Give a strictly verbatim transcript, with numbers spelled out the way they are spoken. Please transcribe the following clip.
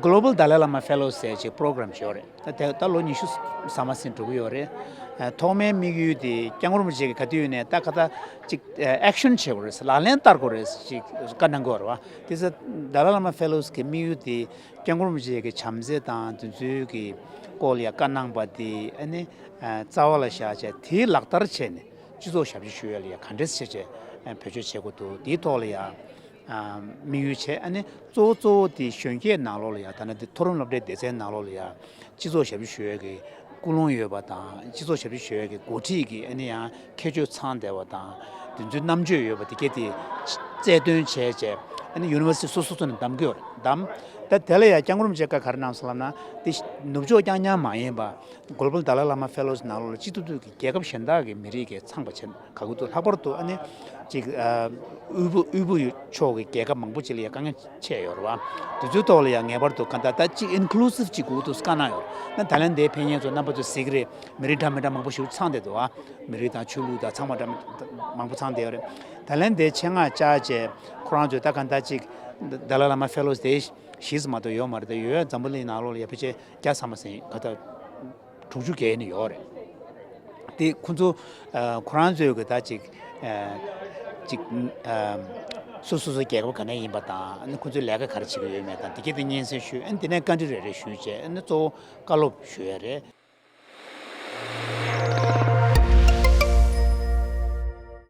Global Dalai Lama Fellows ཟེར་ཅིག་པོ་རོ་གྷ་རམ་ཞིག་ཡོད་རེད། ད་དེ་ད་ལོ་ཉི་ཤུ་ཟ་མ་ཟིན་འགྲོ་གི་ཡོད་རེད། ཨ་ཐོག་མའི་དམིགས་ཡུལ་དེ་སྐྱབས་མགོན་རིན་པོ་ཆེ་གིས་ག་དུས་ཡིན་ནའི་ད་ག་ད་ཅིག་ཨ་ཨེག་ཤན་བྱེད་དགོས་རེད། ལག་ལེན་བསྟར་དགོས་རེད་ཅིག་བཀའ་གནང་གི་ཡོད་རེད་བ། དེ་ཚེ་Dalai Lama Fellows གི་དམིགས་ཡུལ་དེ་སྐྱབས་མགོན་རིན་པོ་ཆེ་གི་བྱམས་བརྩེ་དང་དེ་ཚོའི་གི་སྐོར་ལ་ཡ་བཀའ་གནང་པ་དེ་ཨ་ནི་ཨ་རྩ་བ་ལ་བཞག་བྱས་དེ་ལག་བསྟར་བྱས་ནས་སྤྱི་ཚོགས་ཞབས་ཕྱི་ཞུ་ཡ་ལ་ཡ་ག་འདྲས་བྱས་བྱས་ཨ་བེད་སྤྱོད་བྱེད་དགོས་འདུག་དེའི་ཐོག་ལ་ཡ། ཨ་དམིགས་ཡུལ་བྱས། ཨ་ནི་གཙོ་བོ་གཙོ་བོ་དེ་གཞོན་སྐྱེས་ནང་ལོགས་ལ་ཡང་ད་ནི་དེ་མཐོ་རིམ་སློབ་གྲྭའི་སྡེ་ཚན་ནང་ལོགས་ལ་ཡང་སྤྱི་ཚོགས་ཞབས་ཞུ་ཞུ་ཡས་ཀྱི་ཀུན་སློང་ཡོད་པ་དང་། སྤྱི་ཚོགས་ཞབས་ཞུ་ཞུ་ཡས་ཀྱི་འགོ་ཁྲིད་ཀྱི་ཨ་ནི་ཡང་ཁྱད་ཆོས་ཚང་བསྡད་པ་དང་། དེ་ཚོའི་རྣམ་དཔྱོད་ཡོད་པ་དེ་གས་དེ་རྩལ་འདོན་བྱས་བྱས། ཨ་ནི་ཡུ་ནི་ཝར་སི་ཊི་སོ་སོ་སོ་ནས་བདམས་ཀྱི་ཡོད་རེད། བདམས། ད་དེ་ལ་ཡང་སྐྱབས་མགོན་རིན་པོ་ཆེས་བཀའ་ག་རེ་གནང་སོང་ལབ་ན། དེ་ནུབ་ཕྱོགས་རྐྱང་རྐྱང་མ་ཡིན་པ། Global Dalai Lama Fellows ནང་ལོགས་ལ་སྤྱི་ཚོགས་དུས་ཀྱི་རྒྱལ་ཁབ་གཞན་དག་གི་མི་རིགས་ཀྱི་ཚང་པ་བྱེད་ག་གི་འདུག་ལྷག་པར་དུ་ཨ་ནི་ཅིག་ཨ་དབུས་བོད་དབུས་བོད་ཕྱོགས་ཀྱི་རྒྱལ་ཁབ་མང་པོ་ཅིག་ལ་ཡང་དཀའ་ངལ་ཆེ་ཡོད་རེད་བ། དེ་ཚོའི་ཐོག་ལ་ཡང་ངེས་པར་དུ་ག་འདྲ་ད་ཅིག་ཨིན་ཀུ་ལུ་སིབ་ཅིག་དགོས་འདུག་བཀའ་གནང་ཡོད། ད་ད་ལན་དེའི་ཕེབས་མཁན་ཚོ་རྣམ་པ་ཚོ་གཟིགས་ཀྱི་རེད། མི་རིགས་འདྲ་མི་འདྲ་མང་པོ་ཞིག་ཚང་བསྡད་འདུག་ཨ། མི་རིགས་དང་ཆོས་ལུགས་དང་ཚང་མ་འདྲ་མི་མང་པོ་ཚང་བསྡད་ཡོད་རེད། ད་ལན་དེའི་ཆེད་མངགས་བཅར་བྱས་ཁོ་རང་ཚོས་ད་ག་འདྲ་ཅིག་Dalai Lama Fellows དེ་བཞི་ཙམ་མ་གཏོགས་ཡོད་མ་རེད། ད་ཡོད་ཡ་འཛམ་བུ་གླིང་ནང་ལོགས་ལ་ཡ་ཕལ་ཆེར་བརྒྱ་ཙམ་མ་ཟིན་ག་ད། དྲུག་ཅུ་བརྒལ་ནས་ཡོད་རེད། དེ་ཁོ་ཚོ་ཨ་ཁོ་རང་ཚོའི་གི་ད་ཅིག་ཨ་ཅིག་ཨ་སོ་སོ་སོའི་རྒྱལ་ཁབ་ག་ནས་ཡིན་པ་དང་། ཨ་ནི་ཁོ་ཚོས་ལས་ཀ་ག་རེ་བྱེད་ཀྱི་ཡོད་མེད་དང་། དེ་གས་དེ་སྙན་སེང་ཞུས། ཨ་ནི་དེ་ནས་བཀའ་འདྲི་རེ་རེ་ཞུས་བྱས། ཨ་ནི་གཙོ་བོ་བཀའ་སློབ་ཞུ་ཡ་རེད།